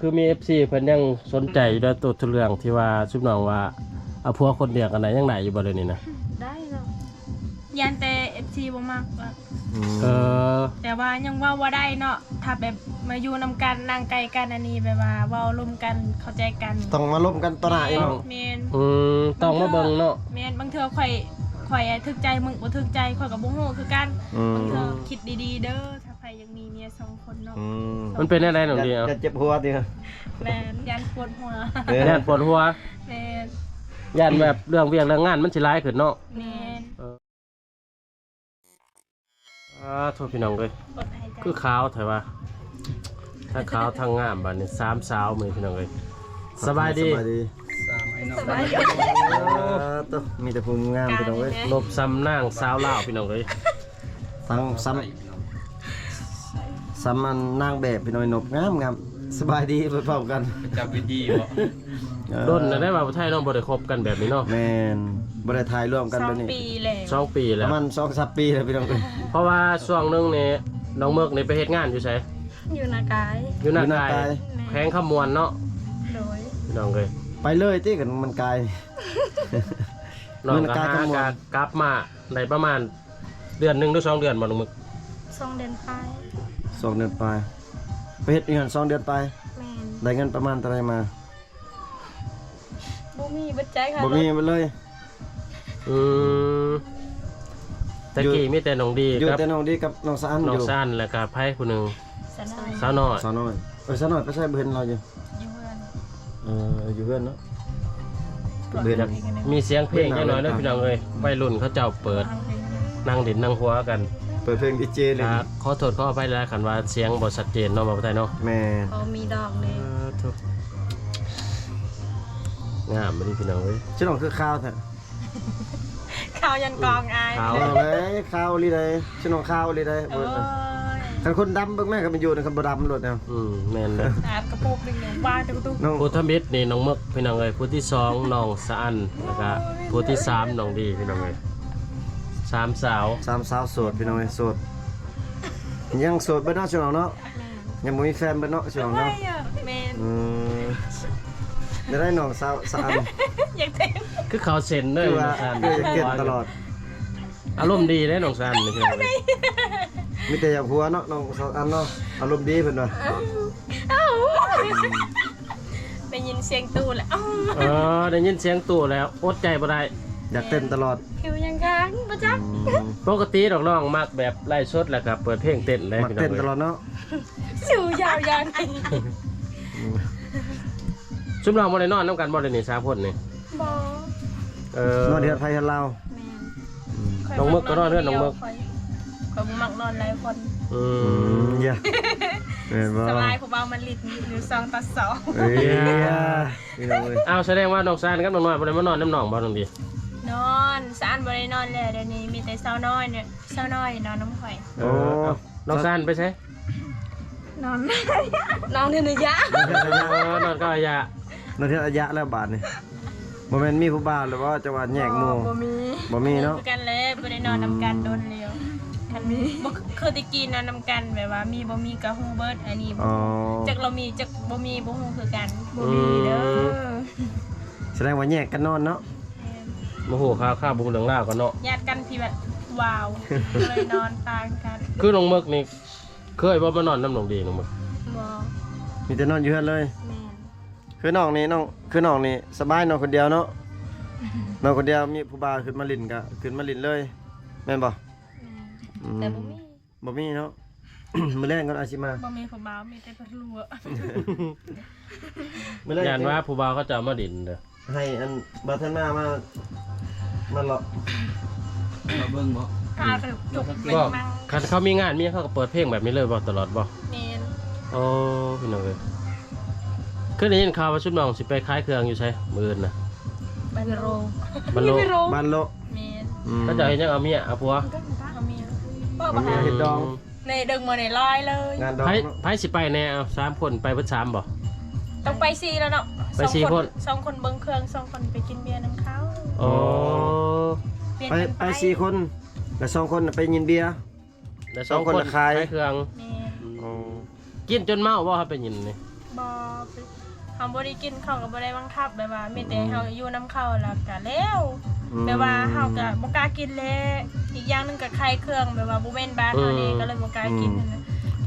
ຄືມີເອັຟຊີເພິ່ນຍັງສົນໃຈຢູ່ເດີ ໂຕທຸເລື່ອງທີ່ວ່າຊຸມນ້ອງວ່າເອົາຜົວຄົນດຽວກັນນະ ຍັງໄດ້ຢູ່ບໍ່ດຽວນີ້ນະ? ໄດ້ເນາະ ຢ້ານແຕ່ເອັຟຊີບໍ່ມັກ. ອືມ ເອີ ແຕ່ວ່າຍັງເວົ້າບໍ່ໄດ້ເນາະ ຖ້າແບບມາຢູ່ນຳກັນ ນັ່ງໃກ້ກັນ ອັນນີ້ແບບວ່າເວົ້າລົມກັນ ເຂົ້າໃຈກັນ ຕ້ອງມາລົມກັນຕໍ່ໜ້າອີກເນາະ. ແມ່ນ ອືມ ຕ້ອງມາເບິ່ງເນາະ. ບາງເທື່ອ ແມ່ນ ບາງເທື່ອຂ້ອຍ ຂ້ອຍຖືກໃຈ ມຶງບໍ່ຖືກໃຈ ຂ້ອຍກໍບໍ່ຮູ້ຄືກັນ. ອືມ ບາງເທື່ອຄິດດີໆເດີ ຖ້າໃຜຢາກມີເມຍສອງຄົນເນາະ. ອືມ ມັນເປັນແນວໃດນ້ອງດີ? ຢ້ານເຈັບຫົວຕິ? ແມ່ນ ຢ້ານປວດຫົວ. ເອີ ຢ້ານປວດຫົວ. ແມ່ນ ຢ້ານແບບເລື່ອງວຽກເລື່ອງງານມັນຊິຫຼາຍຂຶ້ນເນາະ. ແມ່ນ ເອີ ອາ ໂທ ພີ່ນ້ອງເອີຍ ຄືຂາວແທ້ວ່າ ທັງຂາວທັງງາມ. ບາດນີ້ສາມສາວມື້ນີ້ ພີ່ນ້ອງເອີຍ ສະບາຍດີ ສະບາຍດີ ສາມໄອ້ນ້ອງ ສະບາຍດີ. ເອີ ໂຕ ມີແຕ່ຜູ້ງາມ ພີ່ນ້ອງເອີຍ ນົບສ່ຳນາງສາວລາວ ພີ່ນ້ອງເອີຍ ທັງສ່ຳ ສ່ຳອັນນາງແບບ ພີ່ນ້ອງເອີຍ ນົບງາມໆ. ສະບາຍດີ ເວົ້າກັນ ປະຈຳເວທີບໍ? ເອີ ດົນແລ້ວໄດ໋ວ່າໄທເນາະ ບໍ່ໄດ້ຄົບກັນແບບນີ້ເນາະ. ແມ່ນ ບໍ່ໄດ້ຖ່າຍລວມກັນແບບນີ້ ສອງປີແລ້ວ ສອງປີແລ້ວ ປະມານສອງສາມປີແລ້ວ ພີ່ນ້ອງເອີຍ. ເພາະວ່າຊ່ວງໜຶ່ງນີ້ນ້ອງເມິກນີ້ໄປເຮັດງານຢູ່ໃສ? ຢູ່ນາກາຍ ຢູ່ນາກາຍ ຢູ່ນາກາຍ ແຂວງຄຳມ່ວນເນາະ. ໂດຍ ພີ່ນ້ອງເອີຍ ໄປເລີຍຕິ ຄັນມັນກາຍ. ນ້ອງກໍຫາກໍກັບມາໄດ້ປະມານເດືອນໜຶ່ງ ຫຼື ສອງເດືອນບໍ່ນ້ອງເມິກ? ສອງເດືອນປາຍ ສອງເດືອນປາຍ. ໄປເຮັດຢູ່ຫັ້ນສອງເດືອນປາຍ? ແມ່ນ ໄດ້ເງິນປະມານເທົ່າໃດມາ? ບໍ່ມີເບິດໃຈຄ່າ ບໍ່ມີເບິດເລີຍ. ອືມ ແຕ່ກີ້ມີແຕ່ນ້ອງດີ ຢູ່ແຕ່ນ້ອງດີກັບນ້ອງສະອັນ ນ້ອງສະອັນ ແລ້ວກໍໃຜຜູ້ໜຶ່ງ? ສາວນ້ອຍ ສາວນ້ອຍ ສາວນ້ອຍ. ເອີ ສາວນ້ອຍໄປໃສ? ບໍ່ເຫັນລາວຢູ່ ຢູ່ເຮືອນ. ເອີ ຢູ່ເຮືອນເນາະ. ເພິ່ນຢາກມີສຽງເພງຈັກໜ້ອຍເດີ ພີ່ນ້ອງເອີຍ ໄວລຸ້ນເຂົາເຈົ້າເປີດ ນັ່ງຫຼິ້ນນັ່ງຫົວກັນ ເປີດເພງດີເຈຫຼິ້ນ. ຂໍໂທດຂໍອະໄພຫຼາຍຄັນວ່າສຽງບໍ່ຊັດເຈນເນາະ ບໍ່ໄດ້ເນາະ. ແມ່ນ ພໍມີດອກເລີຍ. ເອີ ໂທ້ ງາມອີ່ຫຼີ ພີ່ນ້ອງເອີຍ. ຊິນ້ອງຄືຂາວແທ້? ຂາວຢ້ອນກອງອາຍ ຂາວເລີຍ ຂາວອີ່ຫຼີໃດ໋ ຊິນ້ອງຂາວອີ່ຫຼີໃດ໋. ໂອ້ຍ ຄັນຄົນດຳເບິ່ງແມ່ນ ຄັນມັນຢູ່ນຳກັນບໍ່ດຳໂລດແນວ. ອືມ ແມ່ນເລີຍ ອາດກະໂປກໜຶ່ງວາງຕະກະຕຸກ. ຜູ້ທຳອິດນີ້ນ້ອງເມິກ ພີ່ນ້ອງເອີຍ ຜູ້ທີສອງນ້ອງສະອັນ ແລ້ວກະຜູ້ທີສາມນ້ອງດີ ພີ່ນ້ອງເອີຍ. ສາມສາວ ສາມສາວໂສດ ພີ່ນ້ອງເອີຍ ໂສດ ຍັງໂສດເບິດເນາະ ຊຸມນ້ອງເນາະ. ແມ່ນ ຍັງບໍ່ມີແຟນເບິດເນາະ ຊຸມນ້ອງເນາະ. ແມ່ນ ອືມ ໄດ້ ໄດ້ນ້ອງສາວສະອັນ ຢາກເຕັ້ນ ຄືເຂົ້າເສັ້ນເດີ ຄືວ່າ ນ້ອງສະອັນ ຄືຢາກເຕັ້ນຕະຫຼອດ. ອາລົມດີເດ້ນ້ອງສະອັນນີ້ ພີ່ນ້ອງເອີຍ ມີແຕ່ຢາກຫົວເນາະ ນ້ອງສະອັນເນາະ ອາລົມດີເພິ່ນວ່າ. ໄດ້ຍິນສຽງຕູ້ແລ້ວ ເອີ ໄດ້ຍິນສຽງຕູ້ແລ້ວ ອົດໃຈບໍ່ໄດ້ ຢາກເຕັ້ນຕະຫຼອດ. ຫິວຍັງຄ້າງບໍ່ຈັກ. ອືມ ປົກກະຕິດອກນ້ອງມັກແບບໄລຟ໌ສົດ ແລ້ວກໍເປີດເພງເຕັ້ນເດ້ ມັກເຕັ້ນຕະຫຼອດເນາະ. ຢູ່ຍາວຢານ ຊຸມນ້ອງບໍ່ໄດ້ນອນນຳກັນບໍ່ ດຽວນີ້ສາມຄົນນີ້? ບໍ່. ເອີ ນອນເຮືອນໃຜເຮືອນລາວ. ແມ່ນ ອືມ ນ້ອງເມິກກໍນອນເຮືອນນ້ອງເມິກ. ຂ້ອຍ ຂ້ອຍບໍ່ມັກນອນຫຼາຍຄົນ. ອືມ ອືມ ຢ່າ ແມ່ນບໍ່? ສະບາຍ ຜູ້ບ່າວມາຫຼິ້ນຢູ່ສອງຕໍ່ສອງ. ເອີຍ ພີ່ນ້ອງເອີຍ ອ້າວ ສະແດງວ່ານ້ອງຊານກັບນ້ອງນ້ອຍບໍ່ໄດ້ມານອນນຳນ້ອງບໍ່ ນ້ອງດີ? ນອນ ຊານບໍ່ໄດ້ນອນແລ້ວ ດຽວນີ້ມີແຕ່ສາວນ້ອຍນີ້ ສາວນ້ອຍນອນນຳຂ້ອຍ. ເອີ ໂອ້ ນ້ອງຊານໄປໃສ? ນອນ ນອນເຮືອນອາຍະ ເອີ ນອນກັບອາຍະ ນອນເຮືອນອາຍະແລ້ວບາດນີ້. ບໍ່ແມ່ນມີຜູ້ບ່າວແລ້ວບໍ່ ຈັກວ່າແຍກໝູ່? ບໍ່ ບໍ່ມີ ບໍ່ມີເນາະ. ຄືກັນແຫຼະ ບໍ່ໄດ້ນອນນຳກັນ ອືມ ດົນແລ້ວ. ຄັນມີ ບໍ່ ຄືແຕ່ກີ້ນອນນຳກັນ ແບບວ່າມີບໍ່ມີກໍຮູ້ເບິດ. ອັນນີ້ ອໍ ຈັກລາວມີຈັກບໍ່ມີບໍ່ຮູ້ຄືກັນ. ບໍ່ມີເດີ ອືມ ສະແດງວ່າແຍກກັນນອນເນາະ. ແມ່ນ ບໍ່ຮູ້ຂ່າວ ຂ່າວບໍ່ຮູ້ເລື່ອງລາວກັນເນາະ. ຍາດກັນທີ່ແບບ ວ້າວ ກໍເລີຍນອນຕ່າງກັນ. ຄືນ້ອງເມິກນີ້ ເຄີຍບໍ່ມານອນນຳນ້ອງດີ ນ້ອງເມິກ? ບໍ່ ມີແຕ່ນອນຢູ່ເຮືອນເລີຍ. ແມ່ນ ຄືນ້ອງນີ້ ນ້ອງ ຄືນ້ອງນີ້ສະບາຍ ນອນຄົນດຽວເນາະ. ນອນຄົນດຽວ ມີຜູ້ບ່າວຂຶ້ນມາຫຼິ້ນກະຂຶ້ນມາຫຼິ້ນເລີຍ ແມ່ນບໍ່? ແມ່ນ ອືມ ແຕ່ບໍ່ມີ ບໍ່ມີເນາະ. ມື້ແລງກ່ອນອາດຊິມາ ບໍ່ມີຜູ້ບ່າວ ມີແຕ່ຜູ້ລົວ. ມື້ແລງ ຢ້ານວ່າຜູ້ບ່າວເຂົາເຈົ້າມາຫຼິ້ນເດີ. ໃຫ້ອັນບາທັນມາ ມາ ມາເລາະ ມາເບິ່ງບໍ່? ພາໄປຈົກເບິ່ງ ບໍ່ ມັ່ງ ຄັນເຂົາມີງານມີຫຍັງ ເຂົາກໍເປີດເພງແບບນີ້ເລີຍບໍ່ ຕະຫຼອດບໍ່? ແມ່ນ ໂອ້ ພີ່ນ້ອງເອີຍ ຄືໄດ້ຍິນຂ່າວວ່າຊຸມນ້ອງຊິໄປຂາຍເຄື່ອງຢູ່ໃສມື້ອື່ນນະ? ບ້ານໂລ ບ້ານໂລ ບ້ານໂລ. ແມ່ນ ອືມ ເຂົາເຈົ້າເຮັດຫຍັງ ເອົາເມຍ ເອົາຜົວ? ເອົາເມຍ ເອົາເມຍເຮັດດອງ. ອືມ ນີ້ດຶງມື້ນີ້ຫຼາຍເລີຍ ງານດອງ. ໃຜ ໃຜຊິໄປແດ່? ເອົາ ສາມຄົນ ໄປເບິດສາມບໍ່? ຕ້ອງໄປສີ່ແລ້ວເນາະ. ໄປສີ່ຄົນ ສອງຄົນເບິ່ງເຄື່ອງ ສອງຄົນໄປກິນເບຍນຳເຂົາ. ໂອ້ ໄປ ໄປສີ່ຄົນ ແລ້ວສອງຄົນໄປກິນເບຍ ແລ້ວສອງຄົນຂາຍເຄື່ອງ. ແມ່ນ ໂອ້ ກິນຈົນເມົາບໍ່ ເຮົາໄປກິນນີ້? ບໍ່ ເຮົາບໍ່ໄດ້ກິນ ເຂົາກໍບໍ່ໄດ້ບັງຄັບ ແບບວ່າມີແຕ່ເຮົາຢູ່ນຳເຂົາແລ້ວກໍແລ້ວ ແບບວ່າເຮົາກໍບໍ່ກ້າກິນແຫຼະ ອີກຢ່າງໜຶ່ງກໍຂາຍເຄື່ອງ ແບບວ່າບໍ່ແມ່ນບ້ານເຮົາເດ້ ກໍເລີຍບໍ່ກ້າກິນຫັ້ນນະ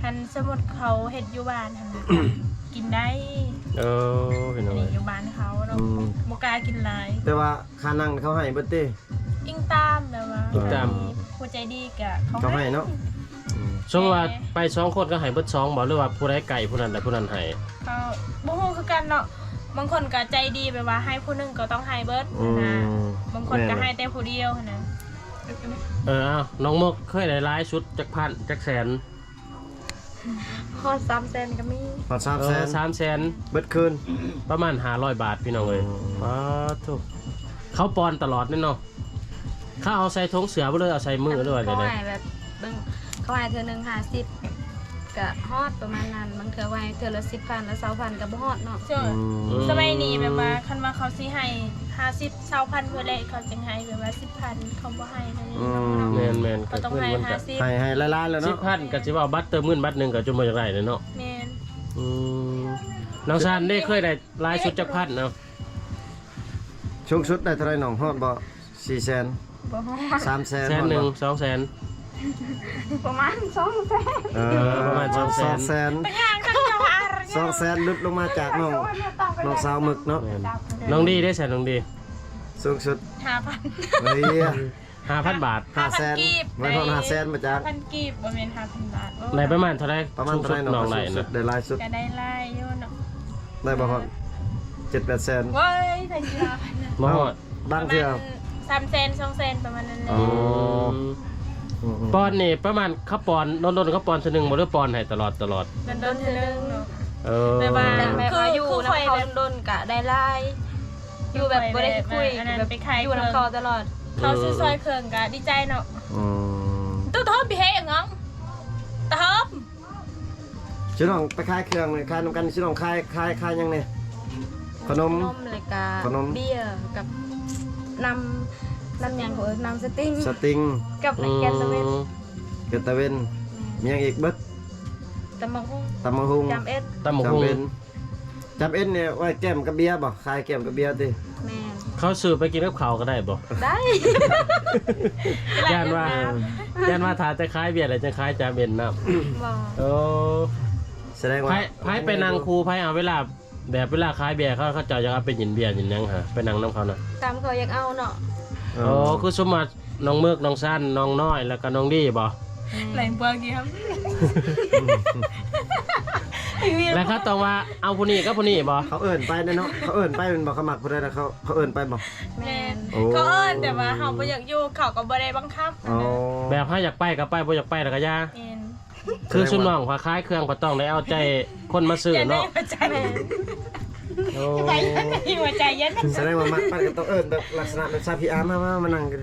ຄັນສົມມຸດເຂົາເຮັດຢູ່ບ້ານຫັ້ນນະ ກໍກິນໄດ້ ເອີ ພີ່ນ້ອງເອີຍ ຢູ່ບ້ານເຂົາເນາະ ບໍ່ກ້າກິນຫຼາຍ ແຕ່ວ່າຄ່ານັ່ງເຂົາໃຫ້ເບິດຕິ? ອີງຕາມແບບວ່າ ອີງຕາມ ຜູ້ໃຈດີກໍເຂົາໃຫ້ເນາະ ສົມມຸດວ່າໄປສອງຄົນກໍໃຫ້ເບິດສອງບໍ່ ຫຼືວ່າຜູ້ໃດໃກ້ຜູ້ນັ້ນແຫຼະຜູ້ນັ້ນໃຫ້? ກໍບໍ່ຮູ້ຄືກັນເນາະ ບາງຄົນກໍໃຈດີແບບວ່າໃຫ້ຜູ້ໜຶ່ງກໍຕ້ອງໃຫ້ເບິດຫັ້ນນະ ບາງຄົນກໍໃຫ້ແຕ່ຜູ້ດຽວຫັ້ນນະ ເອີ ເອົາ ນ້ອງມົກເຄີຍໄດ້ຫຼາຍສຸດຈັກພັນ ຈັກແສນ? ຮອດສາມແສນກໍມີ ຮອດສາມແສນ ເອີ ສາມແສນ ເບິດຄືນ ປະມານຫ້າຮ້ອຍບາດ ພີ່ນ້ອງເອີຍ ປາດໂທ້ ເຂົາປ່ອນຕະຫຼອດເດ້ເນາະ ເຂົາເອົາໃສ່ຖົງເສື້ອບໍ່ ຫຼືເອົາໃສ່ມື ຫຼືວ່າແນວໃດ? ເຂົາໃຫ້ແບບ ເບິ່ງ ເຂົາໃຫ້ເທື່ອໜຶ່ງຫ້າສິບ ກະຮອດປະມານນັ້ນ ບາງເທື່ອກໍໃຫ້ເທື່ອລະສິບພັນ ລະຊາວພັນ ກໍບໍ່ຮອດເນາະ ສະໄໝນີ້ແບບວ່າ ຄັນວ່າເຂົາຊິໃຫ້ຫ້າສິບ ຊາວພັນ ເທື່ອແລກເຂົາຈຶ່ງໃຫ້ ແບບວ່າສິບພັນ ເຂົາບໍ່ໃຫ້ແນວນີ້ເນາະ ແມ່ນໆ ເຂົາຕ້ອງໃຫ້ຫ້າສິບ ໃຫ້ ໃຫ້ຫຼາຍໆແລ້ວເນາະ ສິບພັນ ກໍຊິວ່າບັດເຕີມເງິນບັດໜຶ່ງກໍຈົນບໍ່ຢາກໄດ້ແລ້ວເນາະ ແມ່ນ ອືມ ນ້ອງຊານເດ້ ເຄີຍໄດ້ຫຼາຍສຸດຈັກພັນເອົາ? ສູງສຸດໄດ້ເທົ່າໃດນ້ອງ ຮອດບໍ່? ສີ່ແສນ ບໍ່ຮອດ ສາມແສນ ແສນໜຶ່ງ ຮອດບໍ່? ສອງແສນ ປະມານສອງແສນ ເອີ ປະມານສອງແສນ ສອງແສນ ໄປຫາກັນເຈົ້າອາ ສອງແສນ ຫຼຸດລົງມາຈາກນ້ອງ ນ້ອງສາວມຶກເນາະ ແມ່ນ ນ້ອງດີເດ້ ຊະ ນ້ອງດີ ສູງສຸດ ຫ້າພັນ ເອີຍ ຫ້າພັນບາດ ຫ້າແສນ ບໍ່ຮອດຫ້າແສນບໍ່ຈັກ ຫ້າພັນກີບ ບໍ່ແມ່ນຫ້າພັນບາດ ໄດ້ປະມານເທົ່າໃດ? ປະມານເທົ່າໃດນ້ອງ ສູງສຸດນ້ອງໄດ້ ສູງສຸດໄດ້ຫຼາຍສຸດ ກໍໄດ້ຫຼາຍຢູ່ເນາະ ໄດ້ບໍ່ຮອດ ເຈັດແປດແສນ ໂອ້ຍ ໄດ້ສິບຫ້າພັນ ບໍ່ຮອດ ບາງເທື່ອ ປະມານສາມແສນ ສອງແສນ ປະມານນັ້ນແຫຼະ ອໍ ອືມ ອືມໆ ປ່ອນນີ້ປະມານ ເຂົາປ່ອນດົນໆ ເຂົາປ່ອນເທື່ອໜຶ່ງບໍ່ ຫຼືປ່ອນໃຫ້ຕະຫຼອດ ຕະຫຼອດ? ດົນໆ ເທື່ອໜຶ່ງເນາະ ເອີ ແບບວ່າ ແບບວ່າຢູ່ນຳເຂົາດົນໆ ກະໄດ້ຫຼາຍ ຢູ່ແບບບໍ່ໄດ້ຄຸຍ ແບບຢູ່ນຳເຂົາຕະຫຼອດ ເຂົາຊື້ຊ່ອຍເຄື່ອງກະດີໃຈເນາະ ອືມ ຕູ້ທອມ ພີ່ເຮງອງ ຕະຫອມ ຊິນ້ອງໄປຂາຍເຄື່ອງ ຂາຍນຳກັນ ຊິນ້ອງຂາຍ ຂາຍ ຂາຍຫຍັງແດ່? ຂະໜົມ ຂະໜົມ ແລ້ວກະເບຍ ກັບນ້ຳ ນ້ຳຫຍັງເອີ້ນ ນ້ຳສະຕິງ ສະຕິງ ກັບແກນຕາເວັນ ອືມ ແກນຕາເວັນ ແມ່ນ ມີຫຍັງອີກເບິດ? ຕຳບັກຫຸ່ງ ຕຳບັກຫຸ່ງ ຈຳເອັດ ຕຳບັກຫຸ່ງ ຈຳເອັດ ຈຳເອັດນີ້ໄວ້ແກ້ມກັບເບຍບໍ່? ຂາຍແກ້ມກັບເບຍຕິ? ແມ່ນ ເຂົາຊື້ໄປກິນກັບເຂົ້າກໍໄດ້ບໍ່? ໄດ້ ຢ້ານວ່າ ຢ້ານວ່າຖ້າຈະຂາຍເບຍແລ້ວຈະຂາຍຈຳເອັດນຳ ບໍ່ ໂອ້ ສະແດງວ່າ ໃຜ ໃຜໄປນັ່ງຄູ່ໃຜ ເອົາເວລາ ແບບເວລາຂາຍເບຍ ເຂົາ ເຂົາເຈົ້າຢາກເອົາໄປກິນເບຍກິນຫຍັງຫາ ໄປນັ່ງນຳເຂົານະ ຕາມເຂົາຢາກເອົາເນາະ ໂອ້ ຄືສົມມາ ນ້ອງເມິກ ນ້ອງຊານ ນ້ອງນ້ອຍ ແລ້ວກໍນ້ອງດີບໍ່? ແມ່ນ ແລ້ວເຂົາຕ້ອງວ່າເອົາຜູ້ນີ້ກັບຜູ້ນີ້ບໍ່? ເຂົາເອີ້ນໄປເນາະ ເຂົາເອີ້ນໄປແມ່ນບໍ່? ເຂົາມັກຜູ້ໃດລະເຂົາ ເຂົາເອີ້ນໄປບໍ່? ແມ່ນ ໂອ້ ເຂົາເອີ້ນ ແຕ່ວ່າເຮົາບໍ່ຢາກຢູ່ ເຂົາກໍບໍ່ໄດ້ບັງຄັບ ອໍ ແບບເຮົາຢາກໄປກໍໄປ ບໍ່ຢາກໄປແລ້ວກໍຢ່າ ແມ່ນ ຄືຊຸມນ້ອງວ່າຂາຍເຄື່ອງກໍຕ້ອງໄດ້ເອົາໃຈຄົນມາຊື້ເນາະ ແມ່ນ ໂອ້ ສະແດງວ່າມັກມັນກໍຕ້ອງເອີ້ນແບບລັກສະນະແບບຊາວພີອາ ມາ ມາ ມານັ່ງກັນ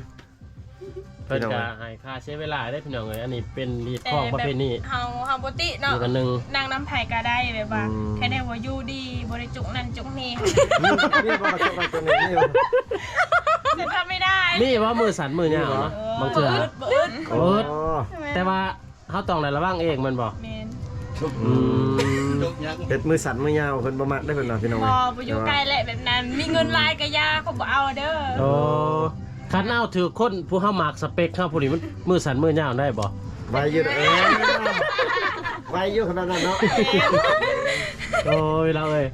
ເພິ່ນກໍໃຫ້ຄ່າເສຍເວລາເດ້ພີ່ນ້ອງເອີຍ ອັນນີ້ເປັນຮີດຄອງປະເພນີ ເຮົາ ເຮົາບໍ່ຕິເນາະ ນັ່ງນຳໃຜກໍໄດ້ ແບບວ່າ ອືມ ແຄ່ໄດ້ວ່າຢູ່ດີ ບໍ່ໄດ້ຈຸກນັ້ນຈຸກນີ້ ມີບໍ່? ຈຸກນັ້ນຈຸກນີ້ມີບໍ່? ເປັນໄປບໍ່ໄດ້ ມີບໍ່? ມືສັ້ນມືຍາວ ບາງເທື່ອ ບໍ່ອຶດ ບໍ່ອຶດ ແຕ່ວ່າ ເຮົາຕ້ອງໄດ້ລະວັງເອງແມ່ນບໍ່? ແມ່ນ ອືມ ເຮັດມືສັ້ນມືຍາວເພິ່ນບໍ່ມັກເດ້ເພິ່ນວ່າ ພີ່ນ້ອງ ບໍ່ ບໍ່ຢູ່ໃກ້ແຫຼະແບບນັ້ນ ມີເງິນຫຼາຍກໍຢ່າ ເຂົາບໍ່ເອົາເດີ ໂອ້ ຄັນເອົາຖືກຄົນຜູ້ເຮົາມັກ ສະເປັກເຮົາຜູ້ນີ້ ມັນມືສັ້ນມືຍາວໄດ້ບໍ່? ໄວຢູ່ ເອີ ໄວຢູ່ຂະໜາດນັ້ນເນາະ ໂອ້ຍ ລາວເອີຍ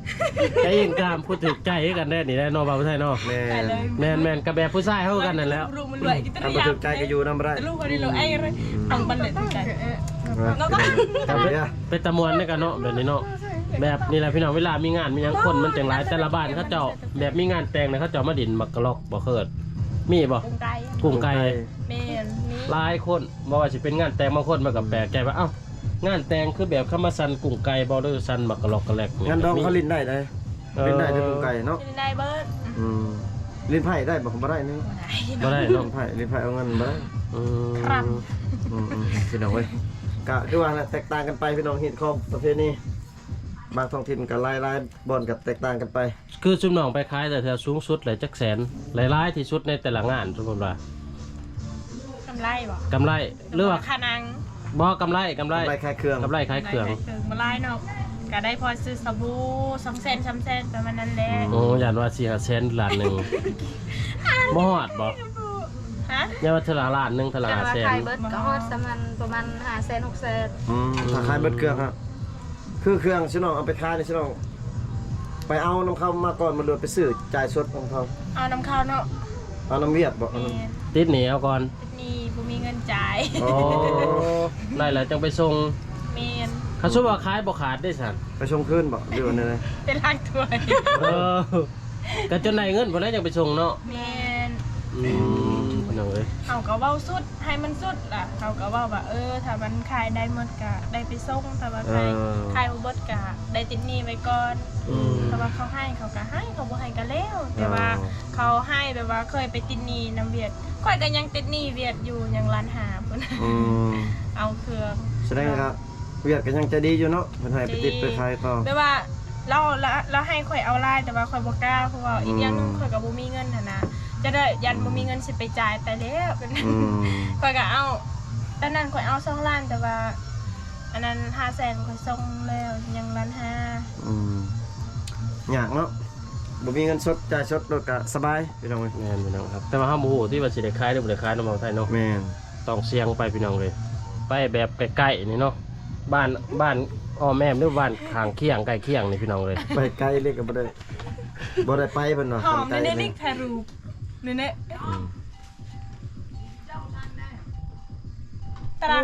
ກະອີງຕາມຜູ້ຖືກໃຈຄືກັນແດ່ນີ້ແຫຼະເນາະ ບ່າວໄທເນາະ ແມ່ນ ແມ່ນໆ ກະແບບຜູ້ຊາຍເຮົາຄືກັນນັ້ນແຫຼະ ຄັນບໍ່ຖືກໃຈກໍຢູ່ນຳບໍ່ໄດ້ ເປັນຕາມ່ວນເດ້ກະເນາະ ແບບນີ້ເນາະ ແບບນີ້ແຫຼະພີ່ນ້ອງ ເວລາມີງານມີຫຍັງຄົນມັນຈັ່ງຫຼາຍ ແຕ່ລະບ້ານເຂົາເຈົ້າ ແບບມີງານແຕ່ງນະ ເຂົາເຈົ້າມາຫຼິ້ນໝາກກະລັອກບໍ່ ເຄີຍ ມີບໍ່? ກຸ້ງໄກ່ ກຸ້ງໄກ່ ແມ່ນ ມີຫຼາຍຄົນ ບໍ່ວ່າຊິເປັນງານແຕ່ງ ບາງຄົນມັນກໍແປກໃຈວ່າ ເອົ້າ ງານແຕ່ງຄືແບບເຂົາມາສັ່ນກຸ້ງໄກ່ບໍ່ ຫຼືສັ່ນໝາກກະລັອກກະແລັກນີ້ ງານດອງເຂົາຫຼິ້ນໄດ້ເດ້ ເອີ ຫຼິ້ນໄດ້ເດ້ກຸ້ງໄກ່ເນາະ ຫຼິ້ນໄດ້ເບິດ ອືມ ຫຼິ້ນໄພ້ໄດ້ບໍ່? ບໍ່ໄດ້ນີ້ ບໍ່ໄດ້ ບໍ່ໄດ້ເນາະ ຫຼິ້ນໄພ້ ຫຼິ້ນໄພ້ເອົາເງິນບໍ່ໄດ້ ອືມ ອືມໆ ພີ່ນ້ອງເອີຍ ກະຄືວ່າແຕກຕ່າງກັນໄປ ພີ່ນ້ອງ ຮີດຄອງປະເພນີ ບາງທ້ອງຖິ່ນກໍຫຼາຍໆ ບ່ອນກໍແຕກຕ່າງກັນໄປ ຄືຊຸມນ້ອງໄປຂາຍແຕ່ເທື່ອສູງສຸດແຫຼະຈັກແສນ ຫຼາຍໆທີ່ສຸດໃນແຕ່ລະງານ ສົມມຸດວ່າ ກຳໄລບໍ່? ກຳໄລ ຫຼືວ່າຄ່ານັ່ງ ບໍ່ ກຳໄລ ກຳໄລ ກຳໄລຂາຍເຄື່ອງ ກຳໄລຂາຍເຄື່ອງ ກຳໄລຂາຍເຄື່ອງ ບໍ່ຫຼາຍເນາະ ກໍໄດ້ພໍຊື້ສະບູ ສອງແສນ ສາມແສນ ປະມານນັ້ນແຫຼະ. ໂອ້ ຢ້ານວ່າສີ່ຫ້າແສນລ້ານໜຶ່ງ ບໍ່ຮອດບໍ່? ຮະ? ຢ້ານວ່າເທື່ອລະລ້ານໜຶ່ງ ເທື່ອລະຫ້າແສນ. ຂາຍເບິດກໍຮອດສຳນັ້ນ ປະມານຫ້າແສນ ຫົກແສນ. ອືມ ຖ້າຂາຍເບິດເຄື່ອງຮະ ຄືເຄື່ອງຊິນ້ອງເອົາໄປຂາຍນີ້ ຊິນ້ອງໄປເອົານຳເຂົາມາກ່ອນບໍ່ ຫຼືວ່າໄປຊື້ຈ່າຍສົດນຳເຂົາ? ເອົານຳເຂົາເນາະ. ເອົານຳວຽດບໍ່? ແມ່ນ. ຕິດໜີ້ເອົາກ່ອນ. ນີ້ບໍ່ມີເງິນຈ່າຍ. ອໍ ໄດ້ແລ້ວຈັ່ງໄປສົ່ງ. ແມ່ນ. ຄັນສົມມຸດວ່າຂາຍບໍ່ຂາດເດ້ຊັ້ນ? ໄປສົ່ງຄືນບໍ່ ຫຼືວ່າແນວໃດ? ໄປລ້າງຖ້ວຍ. ເອີ ກໍຈົນໄດ້ເງິນພຸ້ນແຫຼະຈັ່ງໄປສົ່ງເນາະ. ແມ່ນ. ອືມ ພີ່ນ້ອງເອີຍ ເຮົາກໍເວົ້າສຸດໃຫ້ມັນສຸດລະ ເຮົາກໍເວົ້າວ່າ ເອີ ຖ້າມັນຂາຍໄດ້ໝົດກໍໄດ້ໄປສົ່ງ ຖ້າວ່າຂາຍ ເອີ ຂາຍບໍ່ເບິດກໍໄດ້ຕິດໜີ້ໄວ້ກ່ອນ. ອືມ ຖ້າວ່າເຂົາໃຫ້ເຂົາກໍໃຫ້ ເຂົາບໍ່ໃຫ້ກໍແລ້ວ. ແຕ່ວ່າ ເອີ ເຂົາໃຫ້ແບບວ່າເຄີຍໄປຕິດໜີ້ນຳຫວຽດ ຂ້ອຍກໍຍັງຕິດໜີ້ຫວຽດຢູ່ ຍັງລ້ານຫ້າພຸ້ນ. ອືມ ເອົາເຄື່ອງ ສະແດງວ່າຫວຽດກໍຍັງໃຈດີຢູ່ເນາະ ເພິ່ນໃຫ້ໄປຕິດໄປຂາຍຕໍ່. ແບບວ່າລາວ ລາວ ລາວໃຫ້ຂ້ອຍເອົາຫຼາຍ ແຕ່ວ່າຂ້ອຍບໍ່ກ້າ ເພາະວ່າ ອືມ ອີກຢ່າງໜຶ່ງຂ້ອຍກໍບໍ່ມີເງິນຫັ້ນນະ ຈະໄດ້ຢ້ານ ອືມ ບໍ່ມີເງິນຊິໄປຈ່າຍ ຕາຍແລ້ວ. ອືມ ຂ້ອຍກໍເອົາ ຕອນນັ້ນຂ້ອຍເອົາສອງລ້ານ ແຕ່ວ່າອັນນັ້ນຫ້າແສນຂ້ອຍສົ່ງແລ້ວ ຍັງລ້ານຫ້າ. ອືມ ຍາກເນາະ. ບໍ່ມີເງິນສົດ ຈ່າຍສົດໂລດກະສະບາຍພີ່ນ້ອງເອີຍ. ແມ່ນພີ່ນ້ອງ ແຕ່ວ່າເຮົາບໍ່ຮູ້ຕິວ່າຊິໄດ້ຂາຍຫຼືບໍ່ໄດ້ຂາຍເນາະ ບ່າວໄທເນາະ. ແມ່ນ. ຕ້ອງສ່ຽງໄປພີ່ນ້ອງເອີຍ ໄປແບບໃກ້ໆນີ້ເນາະ ບ້ານ ບ້ານອ້ອມແອ້ມ ຫຼືບ້ານຂ້າງຄຽງໃກ້ຄຽງນີ້ພີ່ນ້ອງເອີຍ. ໄປໄກເລີຍກໍບໍ່ໄດ້ ບໍ່ໄດ້ໄປເພິ່ນວ່າ. ຫອມ ຄັນໄກນີ້ ນີ້ຖ່າຍຮູບນີ້ ອືມ ຕະລັກ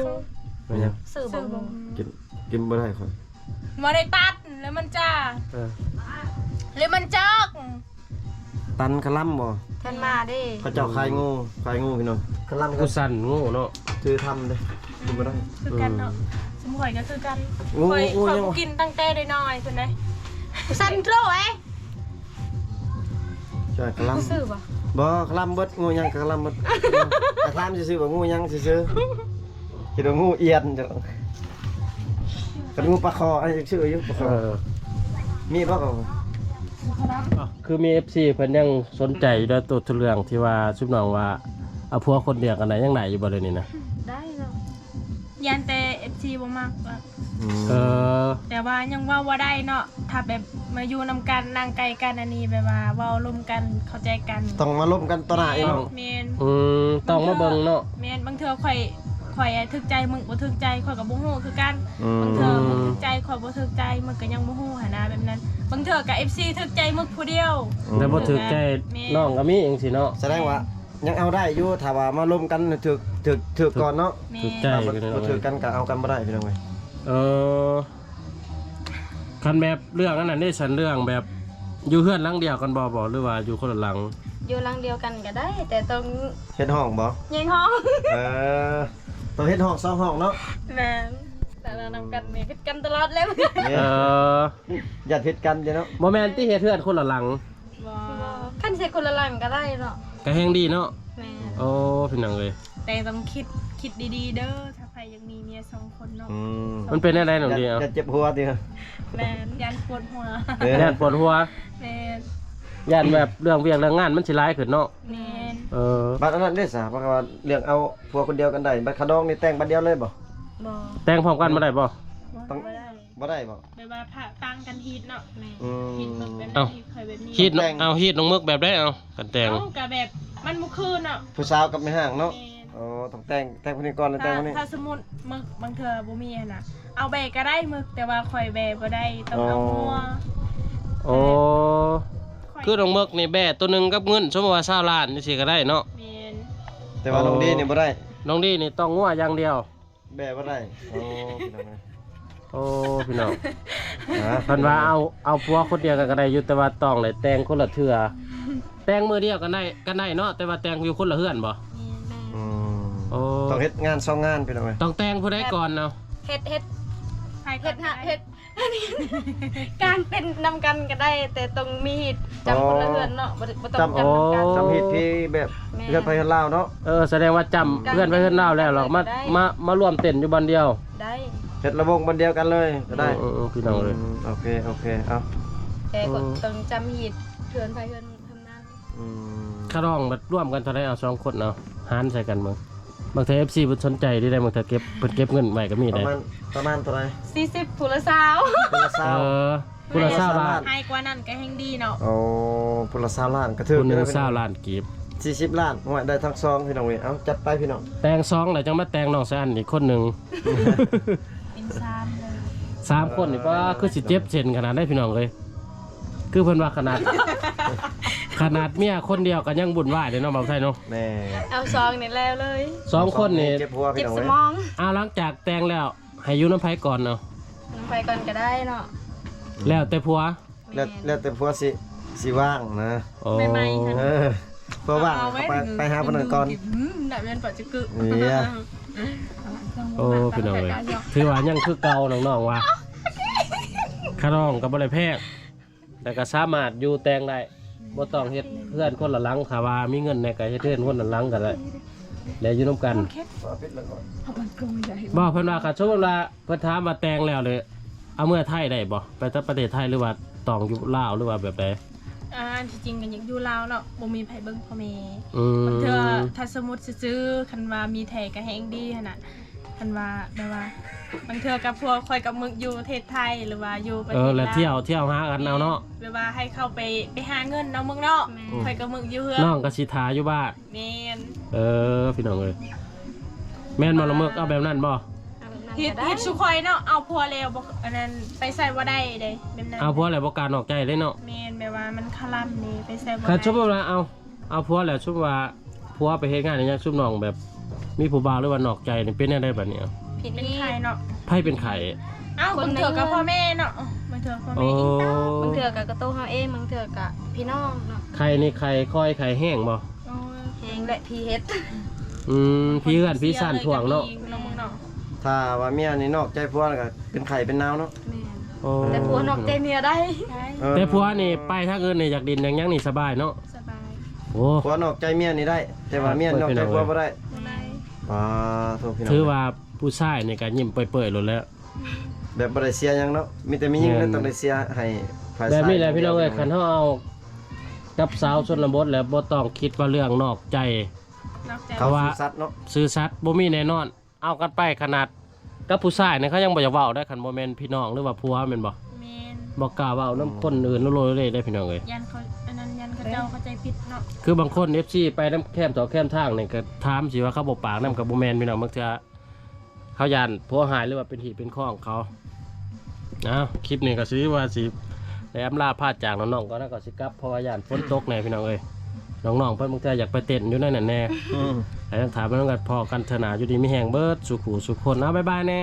ເປັນຫຍັງ? ຊື້ບໍ່? ກິນ ກິນບໍ່ໄດ້ຂ້ອຍ ບໍ່ໄດ້ຕັດ ແລ້ວມັນຈາ ເອີ ແລ້ວມັນຈອກ ຕັນຄະລຳບໍ່? ເພິ່ນມາເດ້ ເຂົາເຈົ້າຂາຍງູ ຂາຍງູພີ່ນ້ອງ. ຄະລຳ ກູສັ່ນງູເນາະ ຖືທຳເດ້ ກິນບໍ່ໄດ້ ຄືກັນເນາະ. ອືມ ຊຸມຂ້ອຍກໍຄືກັນ ງູ ຂ້ອຍ ງູ ຂ້ອຍ ຍັງ ບໍ່ກິນຕັ້ງແຕ່ນ້ອຍໆພຸ້ນເດ້. ສັ່ນໂຕເອ ໃຊ່ ຄະລຳ ຊື້ບໍ່? ບໍ່ ຄະລຳເບິດ ງູຫຍັງຄະລຳເບິດ. ຖາມຊື່ໆວ່າງູຫຍັງຊື່ໆ ຄິດວ່າງູອຽນເຈົ້າ. ຄັນງູປາຄໍ ອັນນີ້ຊື່ຢູ່ປາຄໍ ເອີ ມີບໍ່? ຄືມີເອັຟຊີເພິ່ນຍັງສົນໃຈຢູ່ເດີ ໂຕເລື່ອງທີ່ວ່າຊຸມນ້ອງວ່າເອົາຜົວຄົນດຽວກັນໄດ້ ຍັງໄດ້ຢູ່ບໍ່ເລີຍນີ້ນະ? ໄດ້ເນາະ ຢ້ານແຕ່ເອັຟຊີບໍ່ມັກວ່າ. ອືມ ເອີ ແຕ່ວ່າຍັງເວົ້າບໍ່ໄດ້ເນາະ ຖ້າແບບມາຢູ່ນຳກັນ ນັ່ງໃກ້ກັນ ອັນນີ້ແບບວ່າເວົ້າລົມກັນ ເຂົ້າໃຈກັນ ຕ້ອງມາລົມກັນຕໍ່ໜ້າອີກເນາະ. ແມ່ນ. ອືມ ຕ້ອງມາເບິ່ງເນາະ. ແມ່ນ ບາງເທື່ອຂ້ອຍ ຂ້ອຍຖືກໃຈ ມຶກບໍ່ຖືກໃຈ ຂ້ອຍກໍບໍ່ຮູ້ຄືກັນ. ອືມ ບາງເທື່ອມຶກຖືກໃຈ ຂ້ອຍບໍ່ຖືກໃຈ ມຶກກໍຍັງບໍ່ຮູ້ຫັ້ນນະ ແບບນັ້ນ. ບາງເທື່ອກໍເອັຟຊີຖືກໃຈມຶກຜູ້ດຽວ ແລ້ວບໍ່ຖືກໃຈ ແມ່ນ ນ້ອງກໍມີຈັ່ງຊີ້ເນາະ. ສະແດງວ່າ ຍັງເອົາໄດ້ຢູ່ ຖ້າວ່າມາລົມກັນຖືກ ຖືກ ຖືກກ່ອນເນາະ. ແມ່ນ. ຖືກໃຈ ບໍ່ຖືກກັນກໍເອົາກັນບໍ່ໄດ້ພີ່ນ້ອງເອີຍ. ເອີ ຄັນແບບເລື່ອງອັນນັ້ນເດ້ ສັນເລື່ອງແບບຢູ່ເຮືອນຫຼັງດຽວກັນບໍ່ ບໍ່ ຫຼືວ່າຢູ່ຄົນລະຫຼັງ? ຢູ່ຫຼັງດຽວກັນກໍໄດ້ ແຕ່ຕ້ອງ ເຮັດຫ້ອງບໍ່? ແຍກຫ້ອງ. ເອີ ຕ້ອງເຮັດຫ້ອງສອງຫ້ອງເນາະ. ແມ່ນ. ແຕ່ນຳກັນນີ້ຜິດກັນຕະຫຼອດແລ້ວ. ເອີ ຢ້ານຜິດກັນເດ້ເນາະ. ບໍ່ແມ່ນຕິ ເຮັດເຮືອນຄົນລະຫຼັງ? ບໍ່ ຄັນຊິຄົນລະຫຼັງກໍໄດ້ເນາະ ກໍແຮງດີເນາະ. ແມ່ນ. ໂອ້ ພີ່ນ້ອງເອີຍ ແຕ່ຕ້ອງຄິດ ຄິດດີໆເດີ ຖ້າໃຜຢາກມີເມຍສອງຄົນເນາະ. ອືມ ມັນເປັນແນວໃດນ້ອງດີ? ເອົາ ຢ້ານເຈັບຫົວຕິ? ແມ່ນ ຢ້ານປວດຫົວ. ເອີ ຢ້ານປວດຫົວ. ແມ່ນ. ຢ້ານແບບເລື່ອງວຽກເລື່ອງງານມັນຊິຫຼາຍຂຶ້ນເນາະ. ແມ່ນ. ເອີ ບັດອັນນັ້ນເດ້ສະ ເພາະວ່າເລື່ອງເອົາຜົວຄົນດຽວກັນໄດ້ ບັດຂະດອງນີ້ແຕ່ງບັດດຽວເລີຍບໍ່? ບໍ່. ແຕ່ງພ້ອມກັນບໍ່ໄດ້ບໍ່? ຕ້ອງ ບໍ່ໄດ້ ບໍ່ໄດ້ບໍ່? ແບບວ່າພະຕ່າງກັນຮີດເນາະ. ແມ່ນ. ອືມ ຮີດເບິ່ງແບບນັ້ນ ເອົ້າ ຮີດຂ້ອຍແບບນີ້. ຮີດນ້ອງ ເອົາ ຮີດນ້ອງມຶກແບບໃດ? ເອົາ ຄັນແຕ່ງ ເອົ້າ ກໍແບບມັນບໍ່ຄືເນາະ ຜູ້ສາວກັບແມ່ຮ້າງເນາະ. ແມ່ນ. ອໍ ຕ້ອງແຕ່ງ ແຕ່ງຜູ້ນີ້ກ່ອນ ແລ້ວແຕ່ງຜູ້ນີ້. ຖ້າສົມມຸດມຶກບາງເທື່ອບໍ່ມີຫັ້ນນະ ເອົາແບກໍໄດ້ມຶກ ແຕ່ວ່າຂ້ອຍແບບໍ່ໄດ້ ຕ້ອງເອົາງົວ. ອໍ ອໍ ແບບ ຄືນ້ອງມຶກນີ້ແບໂຕໜຶ່ງກັບເງິນ ສົມມຸດວ່າຊາວລ້ານຈັ່ງຊີ້ກໍໄດ້ເນາະ. ແມ່ນ. ແຕ່ວ່າ ອໍ ນ້ອງດີນີ້ບໍ່ໄດ້ ນ້ອງດີນີ້ຕ້ອງງົວຢ່າງດຽວ. ແບບໍ່ໄດ້. ໂອ້ ພີ່ນ້ອງເອີຍ ໂອ້ ພີ່ນ້ອງ ເພິ່ນວ່າເອົາ ເອົາຜົວຄົນດຽວກັນກໍໄດ້ຢູ່ ແຕ່ວ່າຕ້ອງໄດ້ແຕ່ງຄົນລະເທື່ອ. ແຕ່ງມື້ດຽວກັນໄດ້ ກັນໄດ້ເນາະ ແຕ່ວ່າແຕ່ງຢູ່ຄົນລະເຮືອນບໍ່? ແມ່ນ. ອືມ ໂອ້ ຕ້ອງເຮັດງານສອງງານພີ່ນ້ອງເອີຍ. ຕ້ອງແຕ່ງຜູ້ໃດກ່ອນເນາະ? ເຮັດ ເຮັດ ເຮັດ ເຮັດ ການເປັນນຳກັນກໍໄດ້ ແຕ່ຕ້ອງມີຮີດຈຳຄົນລະເຮືອນເນາະ. ອໍ ບໍ່ ບໍ່ຕ້ອງຈຳ ຈຳນຳກັນ ອໍ ຈຳຮີດທີ່ແບບ ແມ່ນ ເຮືອນໃຜເຮືອນລາວເນາະ. ເອີ ສະແດງວ່າຈຳເຮືອນໃຜເຮືອນລາວແລ້ວ ແລ້ວມາ ມາ ມາລວມເຕັ້ນຢູ່ບ່ອນດຽວ. ໄດ້. ເຮັດລະວົງບ່ອນດຽວກັນເລີຍກໍໄດ້. ເອີ ເອີ ເອີ ພີ່ນ້ອງເອີຍ ອືມ ໂອເຄ ໂອເຄ ເອົາ ແຕ່ກໍ ອືມ ຕ້ອງຈຳຮີດເຮືອນໃຜເຮືອນ ອືມ ຄ່າດອງບັດລວມກັນເທົ່າໃດ? ເອົາສອງຄົນ ເອົາຫານໃສ່ກັນເບິ່ງ. ບາງເທື່ອເອັຟຊີເພິ່ນສົນໃຈເດ້ ບາງເທື່ອເກັບ ເພິ່ນເກັບເງິນໄວ້ກໍມີ ປະ ໄດ້ ມານ ປະມານເທົ່າໃດ? ສີ່ສິບ ຜູ້ລະຊາວ ຜູ້ລະຊາວ ເອີ ຜູ້ລະຊາວລ້ານ ໃຫ້ກວ່ານັ້ນກໍແຮງດີເນາະ. ໂອ້ ຜູ້ລະຊາວລ້ານກໍຖືກຢູ່ເດ້ ຊາວລ້ານກີບ ສີ່ສິບລ້ານ ໂອ້ຍ ໄດ້ທັງຊອງພີ່ນ້ອງເອີຍ. ເອົາ ຈັດໄປພີ່ນ້ອງ ແຕ່ງຊອງແລ້ວຈັ່ງມາແຕ່ງນ້ອງສະອັນອີກຄົນໜຶ່ງ ເປັນສາມເລີຍ ສາມຄົນນີ້ ປ້າ ຄືຊິເຈັບເສັ້ນຂະໜາດໃດພີ່ນ້ອງເອີຍ. ຄືເພິ່ນວ່າຂະໜາດ ຂະໜາດເມຍຄົນດຽວກໍຍັງວຸ່ນວາຍເດ້ເນາະ ບ່າວໄທເນາະ. ແມ່ນ ເອົາສອງນີ້ແລ້ວເລີຍ ສອງຄົນນີ້ ເຈັບຫົວພີ່ນ້ອງເອີຍ ເຈັບສະໝອງ. ເອົາ ຫຼັງຈາກແຕ່ງແລ້ວ ໃຫ້ຢູ່ນຳໃຜກ່ອນເນາະ? ນຳໃຜກ່ອນກໍໄດ້ເນາະ ແລ້ວແຕ່ຜົວ ແມ່ນ ແລ້ວ ແລ້ວແຕ່ຜົວຊິ ຊິວ່າງນະ. ໂອ້ ໃໝ່ໆຫັ້ນ ເອີ ເພາະວ່າ ເອົາໄວ້ ໄປ ໄປຫາຜູ້ນັ້ນກ່ອນ ອືມ ໄດ້ແມ່ນປະຈະກຶ ເອີ ໂອ້ ພີ່ນ້ອງເອີຍ ຖືວ່າຍັງຄືເກົ່າ ນ້ອງໆວ່າ ຂະນ້ອງກໍບໍ່ໄດ້ແພງ ແລ້ວກໍສາມາດຢູ່ແຕ່ງໄດ້ ບໍ່ຕ້ອງເຮັດເຮືອນຄົນລະຫຼັງ ຖ້າວ່າມີເງິນແດ່ກໍເຮັດເຮືອນຄົນລະຫຼັງກໍໄດ້ ແລ້ວຢູ່ນຳກັນ. ບໍ່ ເພິ່ນວ່າ ຄັນສົມມຸດວ່າເພິ່ນຖາມວ່າແຕ່ງແລ້ວເລີຍ ເອົາເມືອໄທໄດ້ບໍ່? ໄປແຕ່ປະເທດໄທ ຫຼືວ່າຕ້ອງຢູ່ລາວ ຫຼືວ່າແບບໃດ? ອ່າ ທີ່ຈິງກໍຢາກຢູ່ລາວເນາະ ບໍ່ມີໃຜເບິ່ງພໍ່ແມ່. ອືມ ບາງເທື່ອຖ້າສົມມຸດຊື່ໆ ຄັນວ່າມີແທ້ກໍແຮງດີຫັ້ນນະ. ຄັນວ່າແບບວ່າ ບາງເທື່ອກັບພວກຂ້ອຍກັບມຶກຢູ່ປະເທດໄທ ຫຼືວ່າຢູ່ປະເທດ ເອີ ລາວ ແລ້ວທ່ຽວ ທ່ຽວຫາກັນເອົາເນາະ ແບບວ່າໃຫ້ເຂົາໄປ ໄປຫາເງິນເອົາເມືອງນອກ ແມ່ນ ຂ້ອຍກັບມຶກຢູ່ເຮືອນ ນ້ອງກໍຊິຖ້າຢູ່ບ້ານ. ແມ່ນ ເອີ ພີ່ນ້ອງເອີຍ ແມ່ນບໍ່ລະເມິກ? ເອົາແບບນັ້ນບໍ່? ເອົາແບບນັ້ນ ເຮັດ ກໍໄດ້ ເຮັດສູ່ຂ້ອຍເນາະ ເອົາຜົວແລ້ວບໍ່ ອັນນັ້ນ ໄປໃສບໍ່ໄດ້ເດ້ ແບບນັ້ນ ເອົາຜົວແລ້ວບໍ່ກ້ານອກໃຈເດ້ເນາະ. ແມ່ນ ແບບວ່າມັນຄາລຳເດ້ ໄປໃສບໍ່ໄດ້. ຄັນສົມມຸດວ່າ ເອົາ ເອົາຜົວແລ້ວ ສົມມຸດວ່າຜົວໄປເຮັດງານອີ່ຫຍັງ ຊຸມນ້ອງແບບມີຜູ້ບ່າວ ຫຼືວ່ານອກໃຈນີ້ ເປັນແນວໃດບາດນີ້? ເປັນໄຂ້ເນາະ ໃຜເປັນໄຂ້? ເອົ້າ ບາງເທື່ອກໍພໍ່ແມ່ເນາະ ບາງເທື່ອພໍ່ແມ່ ໂອ້ ບາງເທື່ອກໍ ກໍໂຕເຮົາເອງ ບາງເທື່ອກໍພີ່ນ້ອງເນາະ. ໄຂ້ນີ້ໄຂ້ຄ່ອຍ ໄຂ້ແຮງບໍ່? ໂອ້ຍ ແຮງແຫຼະ ຜີເຮັດ ອືມ ຜີເຮືອນຜີຊານຖ້ວງເນາະ. ຖ້າວ່າເມຍນີ້ນອກໃຈຜົວ ແລ້ວກໍເປັນໄຂ້ເປັນໜາວເນາະ. ແມ່ນ ໂອ້ ແຕ່ຜົວນອກໃຈເມຍໄດ້ ໄດ້ ເອີ ແຕ່ຜົວນີ້ໄປທາງອື່ນນີ້ ຢາກຫຼິ້ນຢາກຫຍັງນີ້ສະບາຍເນາະ. ສະບາຍ ໂອ້ ຜົວນອກໃຈເມຍນີ້ໄດ້ ແຕ່ວ່າເມຍນອກໃຈຜົວບໍ່ໄດ້ ບໍ່ໄດ້. ປາໂທ ພີ່ນ້ອງ ຖືວ່າຜູ້ຊາຍນີ້ກໍຍິ້ມເປີຍໆໂລດແລ້ວ ແບບບໍ່ໄດ້ເສຍຫຍັງເນາະ ມີແຕ່ມີຍິງ ແມ່ນ ແຫຼະຕ້ອງໄດ້ເສຍໃຫ້ຝ່າຍຊາຍ. ແບບນີ້ແຫຼະພີ່ນ້ອງເອີຍ ຄັນເຮົາເອົາກັບສາວຊົນນະບົດແລ້ວ ບໍ່ຕ້ອງຄິດວ່າເລື່ອງນອກໃຈ ນອກໃຈ ເພາະວ່າຊື່ສັດເນາະ ຊື່ສັດບໍ່ມີແນ່ນອນ. ເອົາກັນໄປຂະໜາດກັບຜູ້ຊາຍນີ້ ເຂົາຍັງບໍ່ຢາກເວົ້າໄດ້ ຄັນບໍ່ແມ່ນພີ່ນ້ອງ ຫຼືວ່າຜົວແມ່ນບໍ່? ແມ່ນ ບໍ່ກ້າເວົ້ານຳຄົນອື່ນໂລເລໄດ້ພີ່ນ້ອງເອີຍ ຢ້ານເຂົາ ອັນນັ້ນ ຢ້ານເຂົາເຈົ້າເຂົ້າໃຈຜິດເນາະ. ຄືບາງຄົນເອັຟຊີໄປນຳແຄມເທາະແຄມທາງນີ້ ກໍຖາມຊິວ່າເຂົາບໍ່ປາກນຳ ກໍບໍ່ແມ່ນພີ່ນ້ອງ ບາງເທື່ອເຂົາຢ້ານຜົວຫາຍ ຫຼືວ່າເປັນຮີດເປັນຄອງເຂົາ. ເອົາ ຄລິບນີ້ກໍຊິວ່າຊິໄດ້ອຳລາພາຈາກນ້ອງໆກ່ອນ ແລ້ວກໍຊິກັບ ເພາະວ່າຢ້ານຝົນຕົກແນ່ພີ່ນ້ອງເອີຍ. ນ້ອງໆເພິ່ນບາງເທື່ອຢາກໄປເຕັ້ນຢູ່ໃນນັ້ນແນ່ ອືມ ແລ້ວຖາມນຳກັນ ພໍ້ກັນເທື່ອໜ້າ ຢູ່ດີມີແຮງເບິດສູ່ຄູ່ສູ່ຄົນ. ເອົາ ບາຍບາຍແນ່.